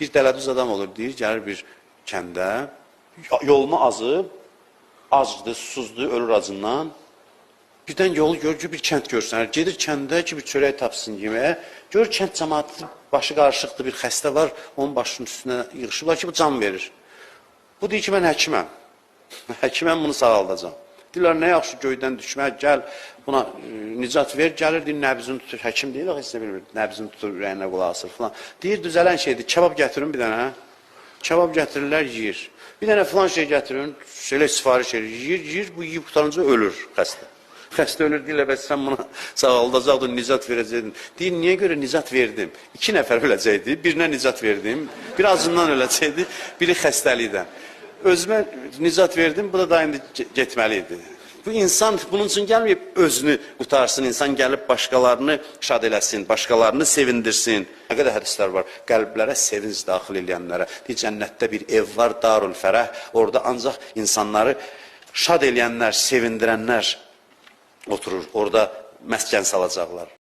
Bir dələduz adam olur, deyir, gəlir bir kəndə, yolunu azıb, acdır, susuzdur, ölür acından. Birdən yolu görür ki, bir kənd görsənir. Gedir kəndə ki, bir çörək tapsın yeməyə. Görür kənd cəmaatı başı qarışıqdır, bir xəstə var, onun başının üstünə yığışıblar ki, bu can verir. Bu deyir ki, mən həkiməm. Həkiməm, bunu sağaldacam. Deyirlər, nə yaxşı göydən düşmək, gəl buna nicat ver. Gəlir, deyir, nəbzini tutur. Həkim deyir, heç nə bilmir. Nəbzini tutur, ürəyinə qulaq asır filan. Deyir, düzələn şeydir, kebab gətirin bir dənə. Kebab gətirirlər, yeyir. Bir dənə filan şey gətirin, elə sifariş edir, yeyir, yeyir, bu yeyib qurtarınca ölür xəstə. Xəstə ölür, deyirlər, bəs sən buna sağaldacaqdın, nicat verəcəkdin. Deyir, niyə görə nicat verdim? 2 nəfər öləcəkdi, birinə nicat verdim, biri acından öləcəkdi, biri xəstəlikdən. Özümə nicat verdim, bu da daha indi getməli idi. Bu insan bunun üçün gəlməyib özünü qutarsın, insan gəlib başqalarını şad eləsin, başqalarını sevindirsin. Nə qədər hədislər var, qəlblərə sevinc daxil eləyənlərə. Deyir, cənnətdə bir ev var, Darül Fərəh, orada ancaq insanları şad eləyənlər, sevindirənlər oturur, orada məskən salacaqlar.